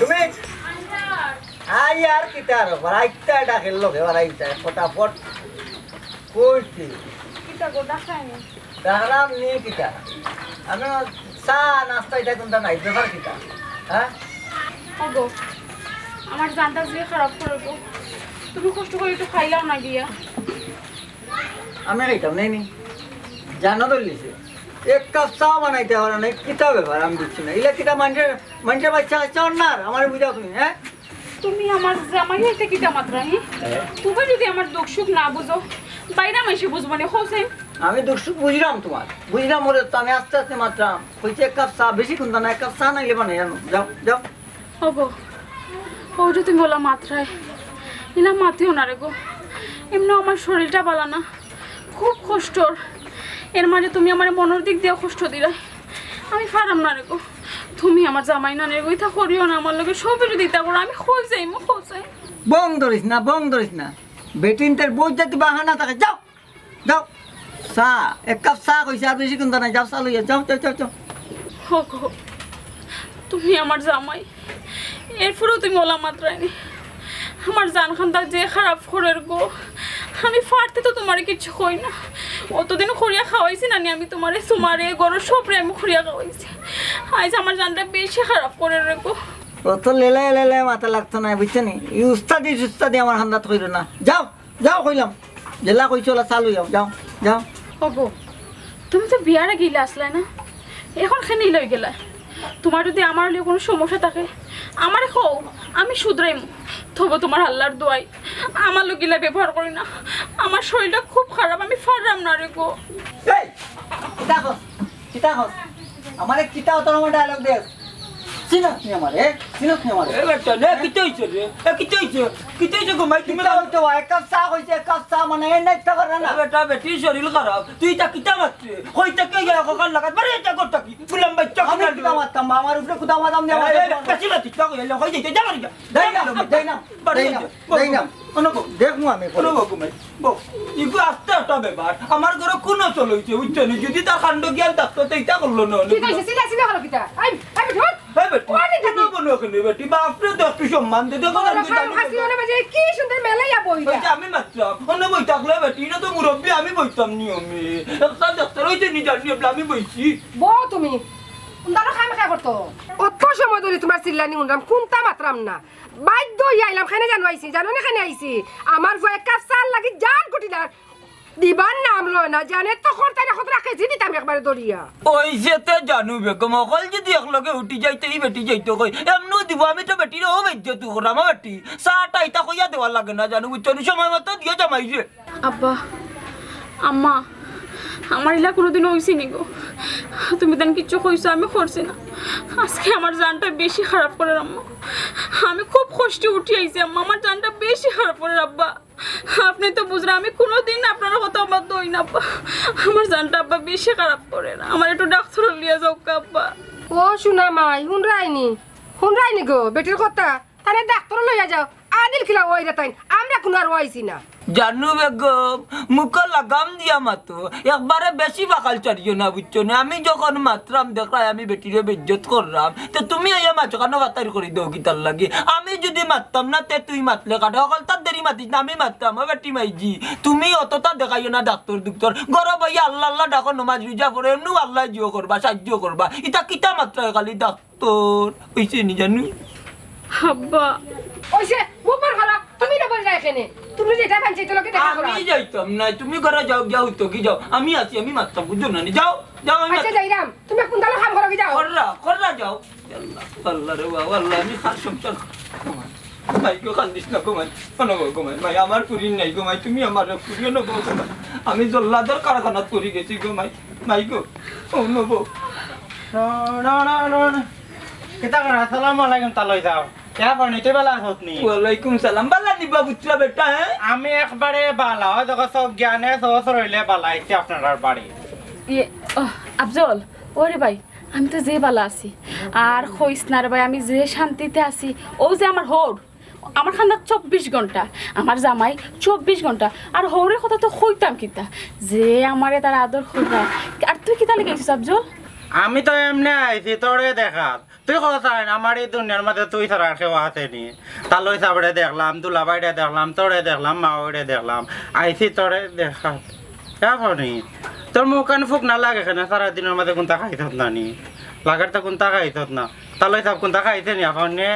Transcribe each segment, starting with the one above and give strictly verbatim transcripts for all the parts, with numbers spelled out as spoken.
তুমি আই আর কিতা আর, বাড়াইতে ডাকের লগে বাড়াইতে ফটাফট। কইছি। কিতা গো, ডাকরায় নি? ডাকরাম নি কিতা? আমি চা নাস্তা ইতা কুনতা নাই, ব্যাপার কিতা? হ্যাঁ? ওগো, আমার জানটা যে খারাপ করে গো। তুমি কষ্ট করি একটু খাইলাও না গিয়া। আমি খাইতাম নায় নি। জানো তো লিছে। এক কাপ চা বানাইতে পারো না, কিতা ব্যাপার আমি বুঝছি না। ইলা কিতা মানষের, মানষের বাচ্চা কাচ্চা অর না আর? আমারে বুঝাও তুমি, হ্যাঁ? তুমি আমার জামাই অইতে কিতা মাতরায় নি? হ্যাঁ। তুমি যদি আমার দুখ সুখ না বুঝো, বাইরা মাইনষে বুঝবো নি, কও চাই। আমি দুখ সুখ বুঝরাম তুমার, বুঝরাম। ওরে তো আমি আস্তে আস্তে মাতরাম। কইছি এক কাপ চা, বেশি কুনতা না, এক কাপ চা নাইলে বানাই আনো। যাও, যাও। ওগো, অউ যে তুমি অলা মাতরায়, ইলা মাতিও না রে গো। এমনেও আমার শরীরটা বালা না, খুব কষ্টর। এর মাঝে তুমি আমারে মনর দিক দিয়া কষ্ট দিরায়, আমি পাররাম না রে গো। তুমি আমার জামাই নায় নি গো, ইতা করিও না আমার লগে, সবে যদি ইতা করো, আমি কই যাইমু, কই যাই। বং ধরিস না, বং ধরিস না। বেটিন্তর বউত জাতি বাহানা থাকে, যাও। যাও, চা, এক কাপ চা কইছি, আর বেশি কুনতা নাই, যাও, চা লইয়া যাও, যাও, যাও, যাও। ওগো, তুমি আমার জামাই, এরপরেও তুমি অলা মাতরায় নি। আমার জান খান্দার যে খারাপ করের গো, আমি পারতে তো তুমারে কিচ্ছু কই না। অতদিন করিয়া খাওয়াইছি না নি আমি তুমারে, তুমারে, ঘরর সবরে আমি করিয়া খাওয়াইছি। আইজ আমার জানটা বেশি খারাপ করের রে গো। অত লেলায় লেলায় মাতা লাগতো নায়, বুঝছো নি? ই উস্তাদি সুস্তাদি আমার খান্দাত কইরো না। যাও, যাও কইলাম। যেলা কইছো অলা চা লইয়া যাও, যাও, যাও। ওগো, তুমি তো বিয়ার আগে ইলা আছলায় না, অখন কেনে ইলা অইগেলায়? তুমার যদি আমার লগে কুনু সমস্যা থাকে, আমারে কও, আমি শুধরাইমু। তবে তুমার আল্লার দোয়াই, আমার লগে ইলা ব্যবহার করি না। আমার শরীরটা খুব খারাপ, আমি পাররাম না রে গো। এই, কিতা কস? কিতা কস? আমারে কিতা অত রকম ডায়লগ দেস? চিনস নি আমারে? চিনস নি আমারে? এ বেটা, নে, কিতা অইছে রে? এ, কিতা অইছে? কিতা অইছে গো মাই? তুমি কিতা অইতো? এক কাপ চা কইছি, এক কাপ চা মানে এর না ইচ্ছা করে না। এ বেটা, বেটির শরীর খারাপ। তুই ইতা কিতা মাতরে? কই থাকি গিয়া ককার লাগাত? বারে ইতা করতা কি? গুলাম বাইচ্চা আমি কিতা মাততাম? আমার উপরে কুতা মাতাম নি? এ, এ, বেশি মাতিস না, কই যাইতে? যা বাড়ি যা। দেই না, দেই না, বাড়ি দেই যা। না, দেই না। অনো বও। দেখমু আমি পরে। অনো বও গো মাই। বও, ইগু আস্তা একটা ব্যাপার। আমার ঘরো কুনু চল অইছে, বুঝছো নি? যদি তার কাণ্ড জ্ঞান থাকতো, তে ইতা করলো না। কি কইছে? চিল্লা চিল্লা হলো কিতা? এই, এই, বেটি, হট। এই বেটি, ওরে বেটি। কুনু বনো কেনে বেটি? বাপরে, তো একটু সম্মান দে। দেখো না, ওরা আমি খাম জানি হাসি না। ওরা বাজে, কি সুন্দর মেলাইয়া বই ওই যে দা। আমি মাতলাম, অনো বই থাকলে বেটি, ইনো তো মুরব্বি, আমি বইতাম নিয়মে। একটা দেখতে রইছে নি জানি, এবলা আমি বইছি। বও তুমি, উন্দানো খাম খা করতো। অত সময় ধরি তুমার চিল্লানি হুনরাম, কুনতা মাতরাম না। বাধ্য অইয়া আইলাম, কেনে জানো আইছি, জানো নি কেনে আইছি? আমার ফুয়া এক কাপ চার লাগি জান কুটিলার, দিবার নাম লয় না, জানে তো খরতাই না, খতরা কেজি দিতাম একবারে ধরিয়া। ওই যে তে জানু বেগম, অকল যদি একলগে উঠি যাইতে, ই বেটি যাইতো কই, এমনেও দিব, আমি তো বেটিরে ও বেজ্জত করলাম, ও বেটি, চাটা ইতা কইয়া দেওয়া লাগে না, জানু, বুঝছো নি? সময় মতো দিও জামাইরে। আব্বা, আম্মা, আমার ইলা কুনুদিন অইছে নি গো? তুমি তান কিচ্ছু কইছো, আমি করছি না। আজকে আমার জানটা বেশি খারাপ করের আম্মা। আমি খুব কষ্টে উঠি আইছি আম্মা, আমার জানটা বেশি খারাপ করের আব্বা। আপনে তো বুঝরা, আমি কুনুদিন আপনার কথা বাদ দই না আব্বা। আমার জানটা আব্বা বেশি খারাপ করের, আমার একটু ডাক্তার লইয়া যাউক্কা আব্বা। ও সোনা মাই, হুনরায়নি, হুনরায়নি গো বেটির কথা। তারে ডাক্তারো লইয়া যাও। আদিল কিলা ওই রে তাইন, আমরা কুনু আর ওয়াইছি না। জানু বেগম, মুখো লাগাম দিয়া মাতো, একবারে বেশি বাকাল চাড়িও না, বুঝছো নি? আমি যখন মাতরাম দেখরায় আমি বেটিরে বেজ্জত কররাম, তে তুমি আইয়া মাঝখানো কাতার করি দেও কিতার লাগি? আমি যুদি মাততাম না, তে তুই মাতলে কাটে। অকল তার দেরি মাতিস না, আমি মাততাম, ও বেটি মাইজি। তুমি অততা দেখাইও না ডাক্তর দুক্তর। ঘরো বইয়া আল্লা আল্লা ডাকো, নমাজ রুজা পড়ো, এমনেও আল্লায় জিও করবা, সাহায্য করবা। ইতা কিতা মাতরায় খালি ডাক্তর? তোর অইছে নি জানু? আব্বা। অইছে, মুখ বন্ধ করো। তুমি না বললে এখানে। তুমি যেটা পাইছো, এটা লোকে দেখা করো। আমি যাইতাম না, তুমি ঘরো যাও, যাও তো কি যাও। আমি আছি, আমি মাততাম, বুঝছো না নি? যাও, যাও, আমি আচ্ছা, মাত- যাইরাম। তুমি কুনদালো কাম করো কি যাও? কররা, কররা যাও। আল্লাহ, আল্লাহ রে বাবা, আল্লাহ, আমি কার সংসার? মাই গো, কান্দিস না গো মাই। অনো বও গো মাই, মাই, আমার ফুরি নাই গো মাই, তুমি আমার ফুরি অনো বও গো মাই। আমি জল্লাদর কারখানাত পড়ি গেছি গো মাই, মাই গো, অনো বও। না, না, না, না, না। কিতা করা? আসসালামু আলাইকুম, তালই যাও। ইয়া পানি, তুই বালা আছস নি? ওয়ালাইকুম সালাম। বালা নি বা পুতরা বেটা, হ্যাঁ? আমি একবারে বালা, ওই দেখো সব জ্ঞানে সহস রইলে বালা আইছি আপনার বাড়ি। ইয়ে, ওহ, আফজল, ওরে ভাই, আমি তো যে বালা আছি। আর কইস না রে ভাই, আমি যে শান্তিতে আছি, ও যে আমার হউর, আমার কান্দাত চব্বিশ ঘন্টা, আমার জামাই চব্বিশ ঘন্টা, আর হউরর কথা তো কইতাম কিতা, যে আমারে তার আদর কররা। আর তুই কিতা লাগি আইছস আফজল? আমি তো এমনে আইছি তোরে দেখাত। তুই কও চাইন, আমার ই দুনিয়ার মাঝে তুই ছাড়া আর কেউ আছে নি? তালই সাবরে দেখলাম, দুলাভাইরে দেখলাম, তোরে দেখলাম, মাওরে দেখলাম, আইছি তোরে দেখাত। এখনই তোর মুখখান ফুক না লাগে কেনে? সারা দিনর মাঝে কুন্তা খাইছত না নি? লাগের তো কুন্তা খাইছত না। তালই সাব কুন্তা খাইছে নি এখন নে?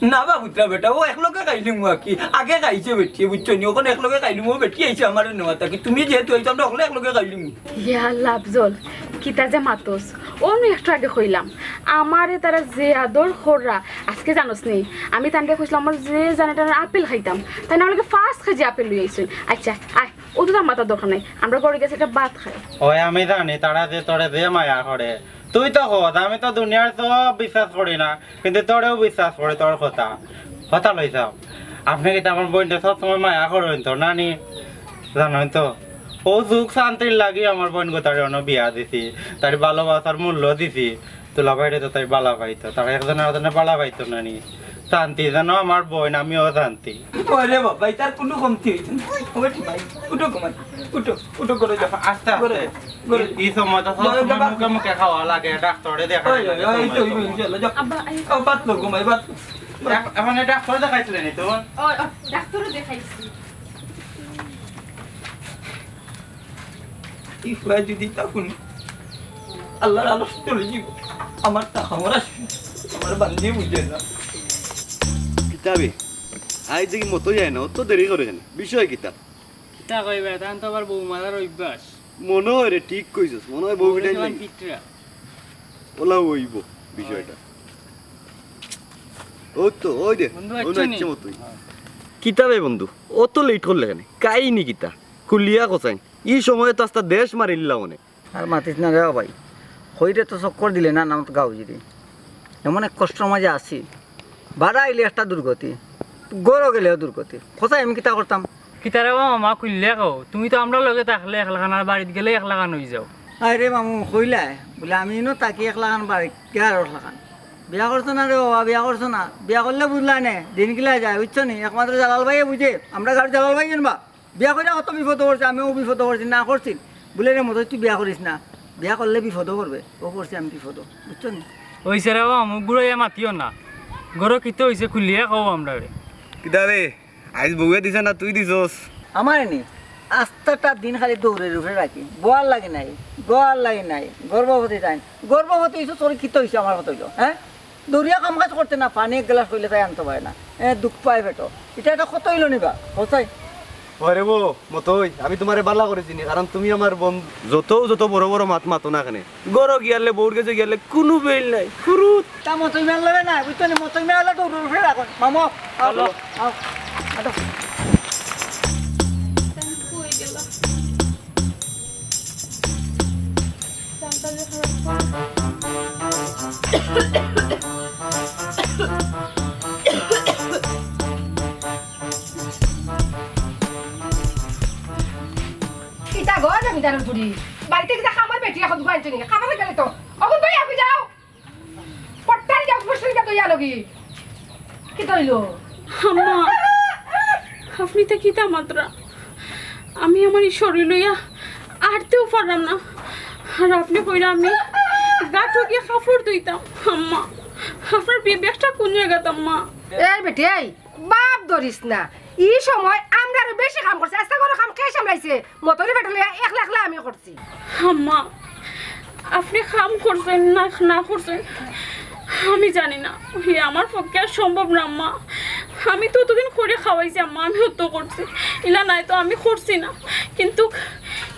না বা পুতরা বেটা, অউ একলগে খাইলিমু আর কি। আগে খাইছে বেটিয়ে, বুঝছো নি? অখন একলগে খাইলিমু, অউ বেটি আইছে আমারে নেওয়াত আর কি। তুমি যেহেতু আইছো, আমরা অকলে একলগে খাইলিমু। ইয়া আল্লাহ আফজল, কিতা যে মাতস। অউ নু একটু আগে কইলাম, আমারে তারা যে আদর কররা, আজকে জানোস নি, আমি তানরে কইছিলাম আমার যে জানে টানে আপেল খাইতাম, তাইন আমার লাগি পাঁচ কেজি আপেল লই আইছইন। আচ্ছা, আয়, অত তো মাতার দরকার নাই, আমরা ঘরো গিয়া একটা ভাত খাই। ওই আমি জানি, তারা যে তোরে যে মায়া করে, তুই তো কস, আমি তো দুনিয়ার সব বিশ্বাস করি না, কিন্তু তোরেও বিশ্বাস করি, তোর কথা। কথা লই যাও। আপনে কিতা আমার বইনরে সব সময় মায়া করইন তো, নানি? জানইন তো, অউ সুখ শান্তির লাগি আমার বইন গো তারে অনো বিয়া দিছি, তারে ভালোবাসার মূল্য দিছি। দুলাভাইরে তো তাই ভালা পাইতো, তারা একজন আরেকজনে ভালা পাইতো না নি? শান্তি যেন আমার বইন, আমিও শান্তি। ওরে বাবা, ইতার কুনু কমতি অইতো না। ও বেটি ভাই, উঠো ঘুমাই, উঠো, উঠো, ঘরো যাও। আস্তে আস্তে। ঘরো, ঘরো। ই সময় তো সব সময় মুখে মুখে খাওয়া লাগে, ডাক্তারে দেখাই ওই, লাগে, ওই, ওই সময় তো, তো। ইনশাআল্লাহ, যাও। আব্বা, আই- ও, ভাত লো, ঘুমাই, ভাত। এখ-, এখন এই ডাক্তার দেখাইছিলে নি তো? ও, ও, ডাক্তারও দেখাইছি। ই ফুয়া যদি তা হুনি, আল্লাহর আরশ তলে যিবো। আমার তা খবর আছে, আমার বান্দি বুঝে না। কিতাবে, আইজ দেখি মতই যায় না, অত দেরি করে কেনে? বিষয় কিতা? কিতা কইবা, তান তো আবার বউ মারার অভ্যাস। মনো অয় রে, ঠিক কইছস, মনো অয় বউ বউ পিটাইন যখন লাগে। পিটরা। ওলা অইবো বিষয়টা। অউ তো, ওই দে, বন্ধু, ওই আইচ্ছা নি? আইচ্ছা মতই। কিতাবে বন্ধু, অত লেট করলে কেনে? কাহিনী কিতা? খুলিয়া কছাইন। ই সময় তো আস্তা দেশ মারিল্লা মনে। আর মাতিস না রে ভাই, হইরে তো চক্কর দিলে না, নামত গাউজিরে। এমন এক কষ্টর মাঝে আছি, বাড়া আইলে একটা দুর্গতি, ঘরো গেলেও দুর্গতি। কছাই আমি কিতা করতাম? কিতা রে বা মামা, খুললে কও, তুমি তো আমরার লগে থাকলে একলাখান, আর বাড়িত গেলে একলাখান অই যাও। আরে মামু, কইলায় বুলে আমি ইনো থাকি একলাখান, বাড়িত গিয়া আরো একলাখান। বিয়া করছো না রে বাবা, বিয়া করছো না। বিয়া করলে বুঝলায় নে, দিন কিলা যায়, বুঝছো নি? একমাত্র জালাল ভাইয়ে বুঝে, আমরার গাউর জালাল ভাই জানবা। বিয়া কইরা কত বিপদো পড়ছি, আমিও বিপদো পড়ছি, না করছি। বুলে, "রে মতই, তুই বিয়া করিস না, বিয়া করলে বিপদো পড়বে।" অউ পড়ছি আমি বিপদো, বুঝছো নি? অইছে রে বা, মুখ ঘুরাইয়া মাতিও না। ঘরো কিতা অইছে খুলিয়া কও আমরারে। কিতা রে, আইজ বউয়ে দিছে না তুই দিছস? আমারে নি, আস্তাটা দিন খালি দৌড়ের উপরে রাখি, বওয়ার লাগি নাই, বওয়ার লাগি নাই, গর্ভবতী তাইন। গর্ভবতী অইছো, তোর কিতা অইছে আমার কথা অইলো, হ্যাঁ? দৌড়িয়া কাম কাজ করতে না, পানি এক গ্লাস কইলে তাই আনতো পারে না। এ, দুখ পায় পেটো। ইটা একটা কথা অইলো নি বা? কছাই। ওরে বো, মতই, আমি তুমারে বালা করি চিনি, কারণ তুমি আমার বন্ধু। যত, যত বড় বড় মাত মাতো না কেনে। ঘরো গিয়ালে, বউর গেছে গিয়ালে, কুনু বেইল নাই। কুরুত। তা মতই মেল লাগে না, বুঝছো নি? মতই মেল হলে দৌড়ের উপরে রাখো। মামু, আও, চলো। আও, আও। কিতা গো, জমিদারর বুড়ি? বাড়িত কিতা কামর বেটি এখন ঢুকাইছো নি? কামরে গেলে তো। অখন তুই আগে যাও। পড়তারি যাও, মুশকিল কে তুই আলোগি। কিতা অইলো? আম্মা, আপনে ইতা কিতা মাতরা? আমি আমার ই শরীর লইয়া আটতেও পাররাম না। আর আপনে কইরা আমি গাটো গিয়া কাপড় ধুইতাম। আম্মা, আপনার বিবেকটা কোন জাগাত আম্মা? এই বেটি, এই, বাপ ধরিস না। ই সময় আমরারও বেশি কাম করছে, আস্তা ঘরর কাম কে সামলাইছে? মতরে বেটা লইয়া একলা একলা আমি করছি। আম্মা, আপনে কাম করছইন না, না করছইন, আমি জানি না। ই আমার পক্ষে আর সম্ভব না, আম্মা। আমি তো অতদিন করি খাওয়াইছি, আম্মা, আমি অত করছি। ইলা নায় তো আমি করছি না। কিন্তু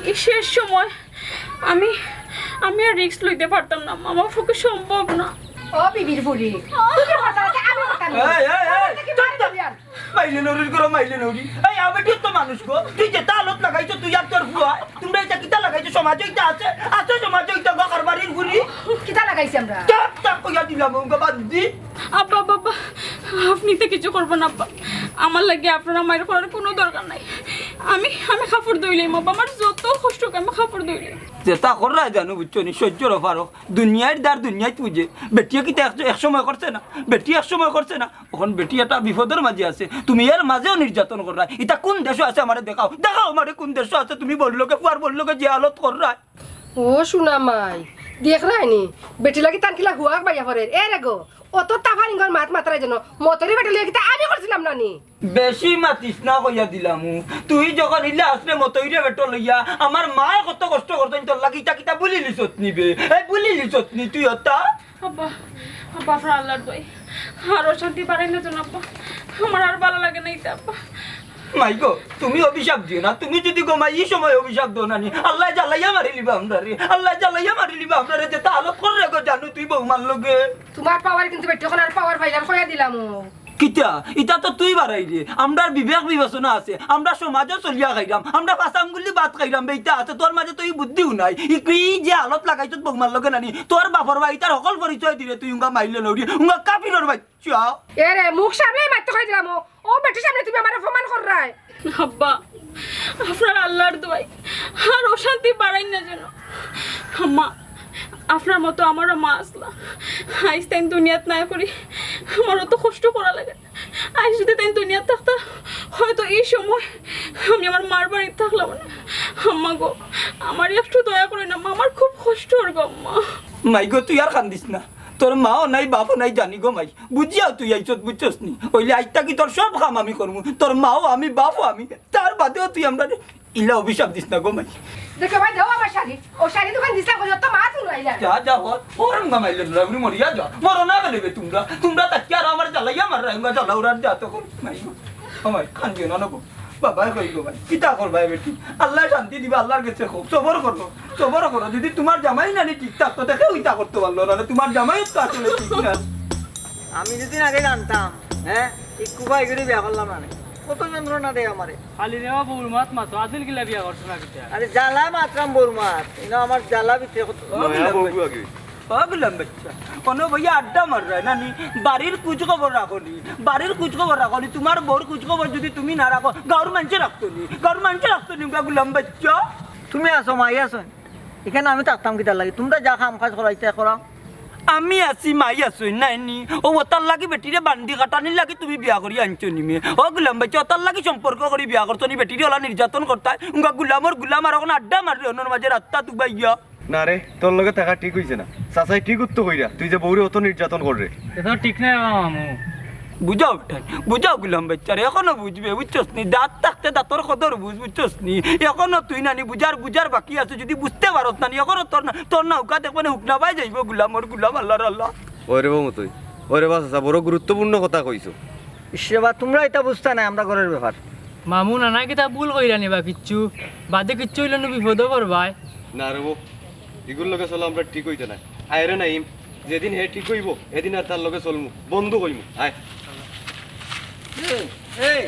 ই শেষ সময় আমি, আমি আর risk লইতে পারতাম না, আম্মা। আমার পক্ষে সম্ভব না। ও বিবির বুড়ি, তুমি কথা আছে, আমি কথা নেই। এই, এই, এই, আমার থেকে চুপ বাড়ি তো। যাবি আর। মাইলে নউরির ঘরো মাইলে নউরি। এই, আমি ঠিক তো মানুষ গো। তুই যেতা আলত লাগাইছো, তুই আর তোর ফুয়া। তুমরা ইতা কিতা লাগাইছো? সমাজো ইতা আছে? আছে সমাজো ইতা গো, কারবারির ঘুরি। কিতা লাগাইছি আমরা? চুপ, চুপ কইয়া দিলাম, ওকে বাদ দি। আব্বা, আব্বা, আব্বা, আপনে তো কিচ্ছু করবা না, আব্বা। আমার লাগি আপনারা মাইর করার কুনু দরকার নাই। আমি, আমি কাপড় ধুইলাম, আব্বা। আমার যত কষ্ট হোক, আমি কাপড় ধুইলাম। যেতা কররায় জানো, বুঝছো নি? সহ্যর অফারক। দুনিয়ার দার দুনিয়াত বুঝে। বেটিয়ে কিতা এক, এক সময় করছে না? বেটি এক সময় করছে না? অখন বেটি একটা বিপদর মাঝে আছে, তুমি এর মাঝেও নির্যাতন কররায়। ইতা কোন দেশো আছে আমারে দেখাও, দেখাও আমারে কোন দেশো আছে তুমি বউর লগে, ফুয়ার বউর লগে যে আলত কররায়। ও সোনা মাই, দেখরায়নি, বেটি লাগি তান কিলা হুয়াক বাইয়া পড়ের। এ রে গো, অত তাফানিঙ্গর মাত মাতরায় যেন, মতইর বেটি লইয়া কিতা আমি করছিলাম না নি? বেশি মাতিস না কইয়া দিলাম। তুই যখন ইলা আসলে মতইরে বেটো লইয়া, আমার মায় কত কষ্ট করছইন তোর লাগি, ইতা কিতা ভুলিলিছত নি বে? এই ভুলিলিছত নি তুই অতা? আব্বা, আব্বা, আপনার আল্লাহর দোয়াই। আর অশান্তি বাড়াইন না যেন আব্বা। আমার আর ভালা লাগে না ইতা আব্বা। মাই গো, তুমি অভিশাপ দিও না। তুমি যদি গো মাই ই সময় অভিশাপ দেও না নি, আল্লায় জ্বালাইয়া মারিলিবা আমরারে। আল্লায় জ্বালাইয়া মারিলিবা আমরারে। যেতা হালত কররে গো জানু তুই বৌমার লগে। তুমার পাওয়ার কিন্তু বেটি অখন আর পাওয়ার পাইলাম কইয়া দিলাম। কিতা? ইতা তো তুই বাড়াইরে। আমরার বিবেক বিবেচনা আছে। আমরা সমাজো চলিয়া খাইরাম। আমরা পাঁচ আঙ্গুলি ভাত খাইরাম বে, ইতা আছে। তোর মাঝে তো ই বুদ্ধিও নাই। ই কি যে হালত লাগাইছত বৌমার লগে নানি। তোর বাপর বাড়ি তার হকল পরিচয় দিরে তুই উঙ্গা মাইলে নৌরি। উঙ্গা কাফিরর বাচ্চা। এ রে, মুখ সামলাই মাততো কই দিলাম। ও, ও বেটির সামনে তুমি আমারে অপমান কররায়। আব্বা, আপনার আল্লাহর দোয়াই, আর অশান্তি বাড়াইন না যেন। আম্মা, আপনার মতো আমারও মা আছলা। আইজ তাইন দুনিয়াত নাই করি, আমার অত কষ্ট করা লাগে। আইজ যদি তাইন দুনিয়াত থাকতা, হয়তো ই সময় আমি আমার মার বাড়িত থাকলাম না। আম্মা গো, আমার একটু দয়া করইন আম্মা, আমার খুব কষ্ট অর গো আম্মা। মাই গো, তুই আর কান্দিস না। তোর মাও নাই, বাপও নাই, জানি গো মাই। বুঝিয়াও তুই আইছত, বুঝছস নি? অইলে আইজ থাকি তোর সব কাম আমি করমু। তোর মাও আমি, বাপও আমি। তার বাদেও তুই আমরারে ইলা অভিশাপ দিস না গো মাই। দেখো ভাই, দেও আমার শাড়ি। ও শাড়ি দোকান দিছলা কই, অত মাত উড়াইলা। যা, যা, হর, হর, আঙ্গা মাইলে না, উনি মরিয়া যা। মরো না গেলে বে তুমরা। তুমরা তাকিয়া আর আমার জ্বালাইয়া মাররায়, আঙ্গা জ্বালা উড়ার যা তখন। মাই গো। ও মাই, কান্দিও না, নবো। বাবায় কইল ভাই, কিতা করবায় বেটি? আল্লায় শান্তি দিবা, আল্লার গেছে কও। সবর করো, সবর করো। যদি তুমার জামাই নানি ঠিক থাকতো, তে কেউ ইতা করতো পারলো না। তুমার জামাই তো আসলে ঠিক না। আমি যদি আগে জানতাম, হ্যাঁ, ইক্কু ভাই করে বিয়া করলাম না। কত যন্ত্রণা দেয় আমারে। খালি রে বাবা, বউর মাত মাতো, আদিল কিলা বিয়া করছো না কিতা? আরে জ্বালা মাতরাম বউর মাত, ইনো আমার জ্বালা ভিতরে কত। ও নয়া বউ আগে। ও গুলাম বাচ্চা, কোনো বইয়া আড্ডা মাররায় না নি? বাড়ির খোঁজ খবর রাখো নি, বাড়ির খোঁজ খবর রাখো নি। তুমার বউর খোঁজ খবর যদি তুমি না রাখো, গাঁওর মানষে রাখতো নি, গাঁওর মানষে রাখতো নি, উগা গুলাম বাচ্চা। তুমি আছো, মাই আছো, ইখানো আমি থাকতাম কিতার লাগি? তুমরা যা কাম কাজ করাইতায় করাও। আমি আছি, মাই আছইন নায় নি? ও, অতার লাগি বেটিরে বান্দি কাটানির লাগি তুমি বিয়া করি আনছো নি মে? ও গুলাম বাচ্চা, অতার লাগি সম্পর্ক করি বিয়া করছো নি? বেটিরে অলা নির্যাতন করতায়, উগা গুলামর গুলাম আর অখন আড্ডা মাররে অনর মাঝে রাস্তাত উবাইয়া। না রে, তোর লগে থাকা ঠিক অইছে না। চাচায় ঠিক উত্তর কইরা, তুই যে বউরে অত নির্যাতন কররে। এ তো ঠিক নায় বাবা মামু। বুঝাও বেটারে, বুঝাও গুলাম বাচ্চারে, এখনো বুঝবে, বুঝছস নি? দাঁত থাকতে দাঁতর কদর বুঝ, বুঝছস নি? এখনো তুই নানি বুঝার, বুঝার বাকি আছে, যদি বুঝতে পারস নানি, এখনো তোর না, তোর না উকা দেখবে না, হুকনা পাই যাইব গুলামর গুলাম, আল্লার আল্লা। ওরে বাবা মতই, ওরে বাবা চাচা, বড় গুরুত্বপূর্ণ কথা কইছো। ইস রে বা, তুমরা ইতা বুঝতায় নায় আমরার ঘরর ব্যাপার। মামু, নানায় কিতা ভুল কইরা নি বা কিচ্ছু? বাদে কিচ্ছু অইলে নু বিপদো পড়বায়। না রে বউ, ইগুর লগে চলা আমরার ঠিক অইতো নায়। আয় রে নাইম, যেদিন হে ঠিক অইবো, এদিন আর তার লগে চলমু, বন্ধু কইমু। আয়। এই, এই,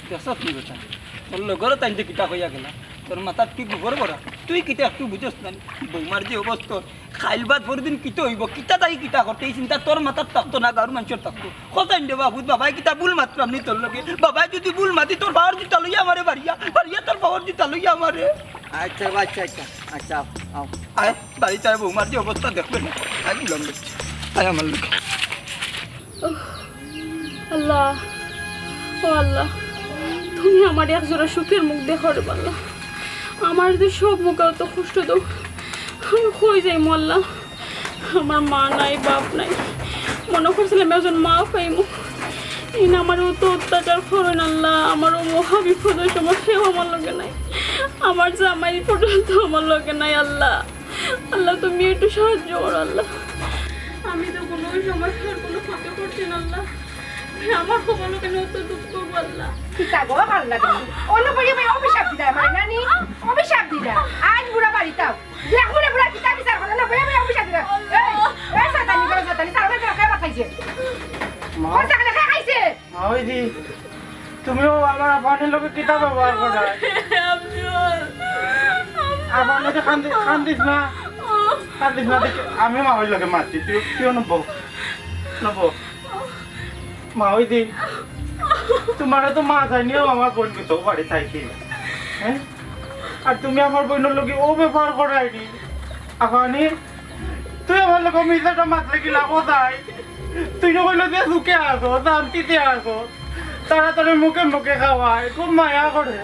দেখছস নি বেটা? তোর লগর তাইন যে কিতা কইয়া গেলা, তোর মাথাত কি গোবর ভরা? তুই কিতা একটু বুঝস না নি? বৌমার যে অবস্থা, কাইল বাদ পরদিন কিতা অইবো, কিতা তাই কিতা করতে, ই চিন্তা তোর মাথাত থাকতো না, গাঁওর মানষর থাকতো। কইছইন রে বাবুত, বাবায় কিতা ভুল মাতরাম নি তোর লগে? বাবায় যদি ভুল মাতি, তোর পাওর জুতা লইয়া আমারে বাড়িয়া, বাড়িয়া তোর পাওর জুতা লইয়া আমারে। আচ্ছা, আচ্ছা, আচ্ছা, আচ্ছা, আও। আয়, বাড়িত আয়, বৌমার যে অবস্থা দেখবে না। আয়, গুলাম দেখছি। আয় আমার লগে। আল্লাহ, ও আল্লাহ, তুমি আমার এক জোড়া সুখের মুখ দেখো রে আল্লাহ। আমার যে সব মুখে অত কষ্ট দাও, আমি কই যাইমু আল্লাহ? আমার মা নাই, বাপ নাই, মনো করছিলাম একজন মা পাইমু। ইন আমার অত অত্যাচার করইন আল্লাহ, আমার ও মহা বিপদর সময় কেউ আমার লগে নাই, আমার জামাই পর্যন্ত আমার লগে নাই আল্লাহ। আল্লাহ, তুমি একটু সাহায্য করো আল্লাহ। আমি তো কোনো সময় তার কোনো ক্ষতি করছি না আল্লাহ। আমার কপালো কেন অত দুঃখ গো আল্লাহ? কিতা গো, ভালা লাগে না। অন্য বইয়ে বইয়ে অভিশাপ দিলা আমারে, নানি? অভিশাপ দিলা। আজ বুড়া বাড়িত আও। দেখমু নে বুড়া কিতা বিচার করে না, বইয়ে বইয়ে অভিশাপ দিলা। এই, এই শয়তানি, বড় শয়তানি, তার উপরে কেন খেয়ে বাতাইছে? মা। ওর চাকরি খেয়ে খাইছে। মা, ওই দি, তুমিও আমার আফানির লগে কিতা ব্যবহার করো? আফানি তো কান্দি-, কান্দিস না। কান্দিস না, দেখ, আমি মা ওই লগে মাতি, তুই, তুই অনুভব, অনুভব। মা, ওই দি, তোমারে তো মা জানিও আমার বোন কিন্তু বাড়ি থাকি। হ্যাঁ? আর তুমি আমার বোনের লগে ও ব্যবহার করায়নি। আফানি, তুই আমার লগে মিছাটা মাতলে কি লাভ যায়? তুই না কইলে যে সুখে আছো, শান্তিতে আছো, তাড়াতাড়ি মুখে মুখে খাওয়ায়, খুব মায়া করে।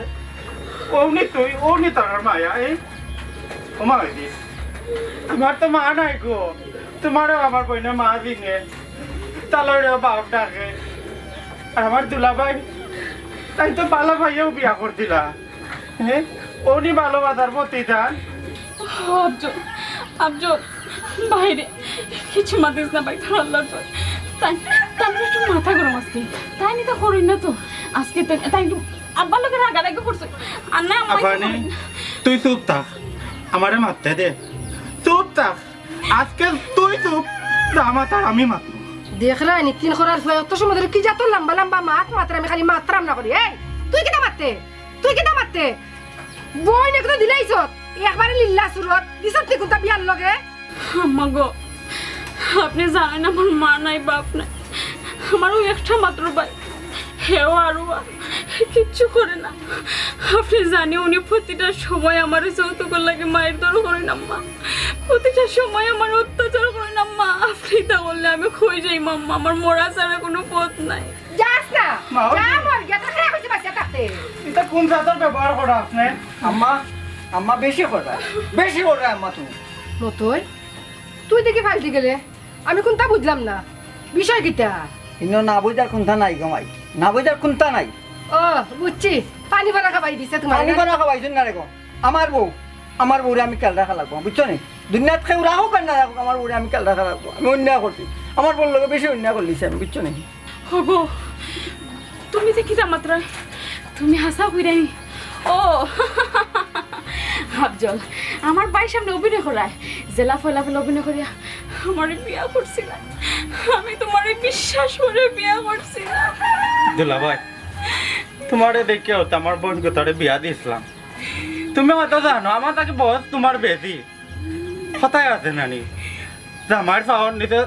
ও নি তুই, ও নি তার মায়া, এই? ও মা, ওই দি। আমার তো মা নাই গো, তুমারেও আমার বইনে মা চিনে, তালইরেও বাপ ডাকে। আর আমার দুলাভাই, তাইন তো ভালা পাইয়াউ বিয়া করছিলা। হ্যাঁ, অউ নি ভালোবাসার প্রতিদান। আফজল, আফজল, ভাইরে, কিচ্ছু মাতিস না ভাই, তোর আল্লাহর ভয়। তাই, তাই একটু মাথা গরম আজকে। তাইন ইতা করইন না তো। আজকে তাই, তাই একটু আব্বার লগে রাগারাগি করছে। আর না, আমার আফানি, তুই চুপ থাক। আমারে মাততে দে। চুপ থাক। আজকে তুই চুপ। যা মাতার আমি মাতমু। দেখরায়নি, তিন খরার ফুয়া অত সময় ধরি কি জাতর লম্বা লম্বা মাত মাতরা, আমি খালি মাতরাম না করি। এই, তুই কিতা মাততে? তুই কিতা মাততে? বইন একটু দিলাইছত, একবারে লিল্লা সুরত, দিছত নি কুনটা বিয়ার লগে? আম্মা গো, আপনে জানইন আমার মা নাই, বাপ নাই, আমার অউ একটা মাত্র ভাই, হেও আরুয়া, কিচ্ছু করে না। আপনে জানইন উনি প্রতিটা সময় আমারে যৌতুকর লাগি মাইরধর করইন আম্মা, প্রতিটা সময় আমারে অত্যাচার করইন আম্মা। আপনে ইতা করলে আমি কই যাইমু আম্মা, আমার মরা ছাড়া কুনু পথ নাই। যাস না। মা, ওই যা যে মর গিয়া, তোর খারাপ অইছে বাঁচিয়া থাকতে। ইতা কুন জাতর ব্যবহার করো আপনে? আম্মা, আম্মা বেশি কররা, বেশি কররা আম্মা তুমি। মতই, তুই দেখি ফালতি গেলে, আমি কুনটা বুঝলাম না, বিষয় কিতা? ইনো না বুঝার কুনটা নাই গো মাই, না বুঝার কুনটা নাই। ও, বুঝছি, পানি ভরা খাবাই দিছে তুমারে। পানি ভরা খাবাইছইন না রে গো। আমার বউ, আমার বউরে আমি খেয়াল রাখা লাগবো, বুঝছো নি? দুনিয়াত কেউ রাখুক আর না রাখুক, আমার বউরে আমি খেয়াল রাখা লাগবো। আমি অন্যায় করছি, আমার বউর লগে বেশি অন্যায় করলিছি আমি, বুঝছো নি? ওগো, তুমি যে কিতা মাতরায়, তুমি হাছা কইরায়। ও, আফজল, আমার ভাইর সামনে অভিনয় করায়, যেলা ফয়লা ফয়লা অভিনয় করিয়া আমারে বিয়া করছিলায়। আমি তুমারে বিশ্বাস করি বিয়া করছিলাম। দুলাভাই, তুমারে দেখিয়া তো আমার বইন গুতারে বিয়া দিছলাম। তুমি হয়তো জানো, আমার থাকি বয়স তুমার বেশি। কথায় আছে না নি, জামাইর পাওর নিচে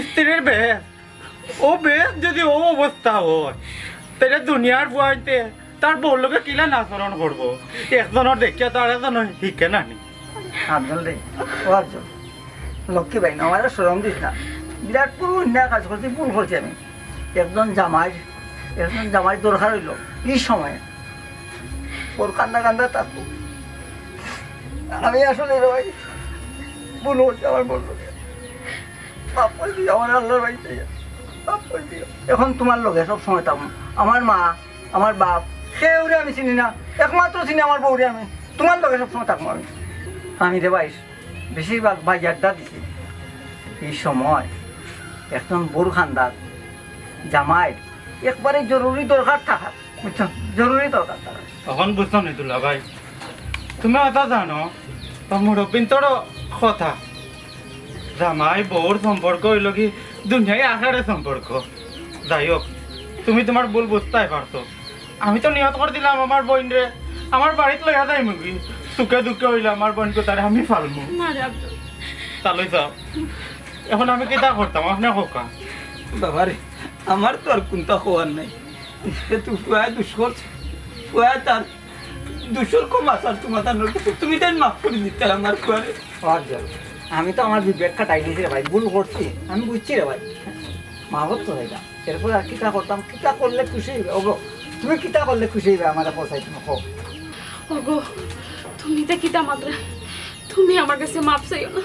স্ত্রীর বেহেস্ত। অউ বেহেস্ত যদি অউ অবস্থা অয়, তাইলে দুনিয়ার ফুয়াইন্তে তার বউর লগে কিলান আচরণ করবো? একজনর দেখিয়া তো আরেকজন হিকে না নি। আফজল রে, ও আফজল, লক্ষ্মী ভাই না, আমারে শরম দিস না। বিরাট বড় অন্যায় কাজ করছি, ভুল করছি আমি। একজন জামাই, একজন জামাই দরকার অইলো ই সময়। ওর কান্দা কান্দা থাকবো। আমি আসলে রে ভাই, ভুল করছি আমার বউর লগে। মাফ করি দিও, আমার আল্লাহর বাড়িতে মাফ করি দিও। এখন তুমার লগে সব সময় থাকমু। আমার মা, আমার বাপ, কেউরে আমি চিনি না, একমাত্র চিনি আমার বউরে আমি। তুমার লগে সব সময় থাকমু আমি। আমি রে ভাই, বেশিরভাগ ভাই আড্ডা দিছি। ই সময় একজন বউর কান্দাত জামাই একবারে জরুরি দরকার থাকার, বুঝছো? জরুরি দরকার থাকার। অখন বুঝছো নি দুলাভাই, তুমি অতা জানো, তো মুরব্বিন্তরও কথা, জামাই বউর সম্পর্ক অইলো কি দুনিয়াই আখেরার সম্পর্ক। যাই হোক, তুমি তুমার ভুল বুঝতায় পারছো। আমি তো নিয়ত করছিলাম আমার বইনরে আমার বাড়িত লইয়া যাইমুগি, সুখে দুঃখে অইলে আমার বইন গুতারে আমি পালমু। না রে আফজল। তা লই যাও। এখন আমি কিতা করতাম, আপনে কউক্কা। বাবারে, আমার তো আর কুনতা কওয়ার নাই। যেহেতু ফুয়ায় দুষ করছে, ফুয়ায় তার দুষর ক্ষমা চার তুমার তান, তুমি তাইন মাফ করি দিতায় আমার ফুয়ারে। আফজল, আমি তো আমার বিবেক খাটাই নিছি রে ভাই, ভুল করছি, আমি বুঝছি রে ভাই, মাফ তো চাইলাম। এরপর আর কিতা করতাম, কিতা করলে খুশি অইবায়? ওগো, তুমি কিতা করলে খুশি অইবায় আমারে কও চাই, তুমি কও। ওগো, তুমি ইতা কিতা মাতরায়? তুমি আমার গেছে মাফ চাইও না,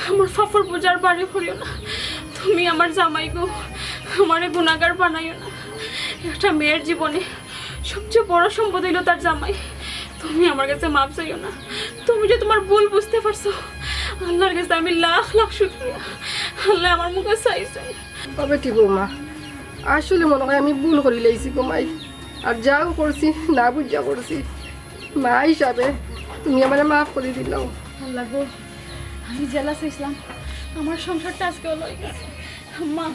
আমার পাপর বোঝা আর ভারি করিও না। তুমি আমার জামাই গো, আমারে গুনাগার বানাইও না। একটা মেয়ের জীবনে সবচেয়ে বড় সম্পদ অইলো তার জামাই। তুমি আমার গেছে মাফ চাইও না। তুমি যে তুমার ভুল বুঝতে পারছো, আল্লাহর গেছে আমি লাখ লাখ শুকরিয়া। আল্লায় আমার মুখে চাইছইন। ও বেটি বৌমা, আসলে মনে অয় আমি ভুল করিলাইছি গো মাই। আর যাও করছি, না বুঝিয়া করছি। মা হিসাবে তুমি আমারে মাফ করি দিলাও। আল্লাহ গো, আমি যেলা চাইছিলাম, আমার সংসারটা আজকে অলা অইগেছে। আম্মা,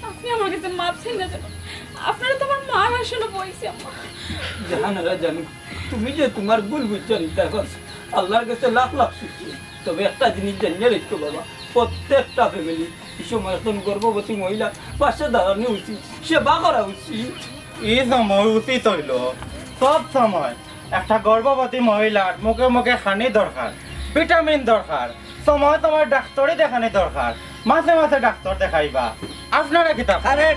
আপনে আমার গেছে মাফ চাইন না কেনে? আপনারে তো আমার মার আসনে বওয়াইছি, আম্মা। জাহানারা জানু, তুমি যে তুমার ভুল বুঝছো নি, তার কাছে আল্লাহর গেছে লাখ লাখ শুকরিয়া। তবে একটা জিনিস জানিয়া রাখো বাবা, প্রত্যেকটা family ই সময় একজন গর্ভবতী মহিলা পাশে দাঁড়ানো উচিত, সেবা করা উচিত। ই সময় উচিত অইলো সব সময় একটা গর্ভবতী মহিলার মুখে মুখে খানি দরকার, ভিটামিন দরকার, সময় সময় ডাক্তারি দেখানি দরকার, মাঝে মাঝে ডাক্তার দেখাইবা। আপনারা কিতা কইন? আরে